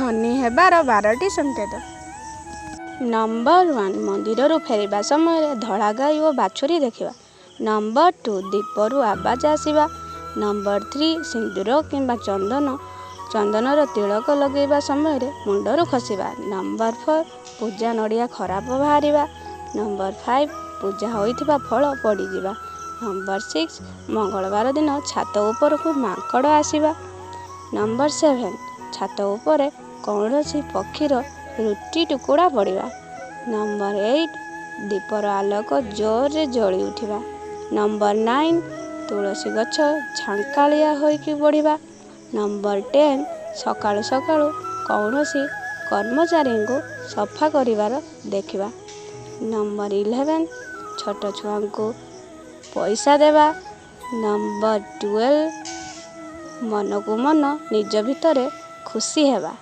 ଧନୀ ହେବାର 12ଟି ସଂକେତ। ନମ୍ବର 1, ମନ୍ଦିରରୁ ଫେରିବା ସମୟରେ ଧଳା ଗାଈ ଓ ବାଛୁରୀ ଦେଖିବା। ନମ୍ବର 2, ଦୀପରୁ ଆବାଜ ଆସିବା। ନମ୍ବର 3, ସିନ୍ଦୁର କିମ୍ବା ଚନ୍ଦନର ତିଳକ ଲଗାଇବା ସମୟରେ ମୁଣ୍ଡରୁ ଖସିବା। ନମ୍ବର 4, ପୂଜା ନଡ଼ିଆ ଖରାପ ବାହାରିବା। ନମ୍ବର 5, ପୂଜା ହୋଇଥିବା ଫଳ ପଡ଼ିଯିବା। ନମ୍ବର 6, ମଙ୍ଗଳବାର ଦିନ ଛାତ ଉପରକୁ ମାଙ୍କଡ଼ ଆସିବା। ନମ୍ବର 7, ଛାତ ଉପରେ କୌଣସି ପକ୍ଷୀର ରୁଟି ଟୁକୁଡ଼ା ପଡ଼ିବା। ନମ୍ବର 8, ଦୀପର ଆଲୋକ ଜୋରରେ ଜଳି ଉଠିବା। ନମ୍ବର 9, ତୁଳସୀ ଗଛ ଝାଙ୍କାଳିଆ ହୋଇକି ବଢ଼ିବା। ନମ୍ବର 10, ସକାଳୁ ସକାଳୁ କୌଣସି କର୍ମଚାରୀଙ୍କୁ ସଫା କରିବାର ଦେଖିବା। ନମ୍ବର 11, ଛୋଟ ଛୁଆଙ୍କୁ ପଇସା ଦେବା। ନମ୍ବର 12, ମନକୁ ମନ ନିଜ ଭିତରେ ଖୁସି ହେବା।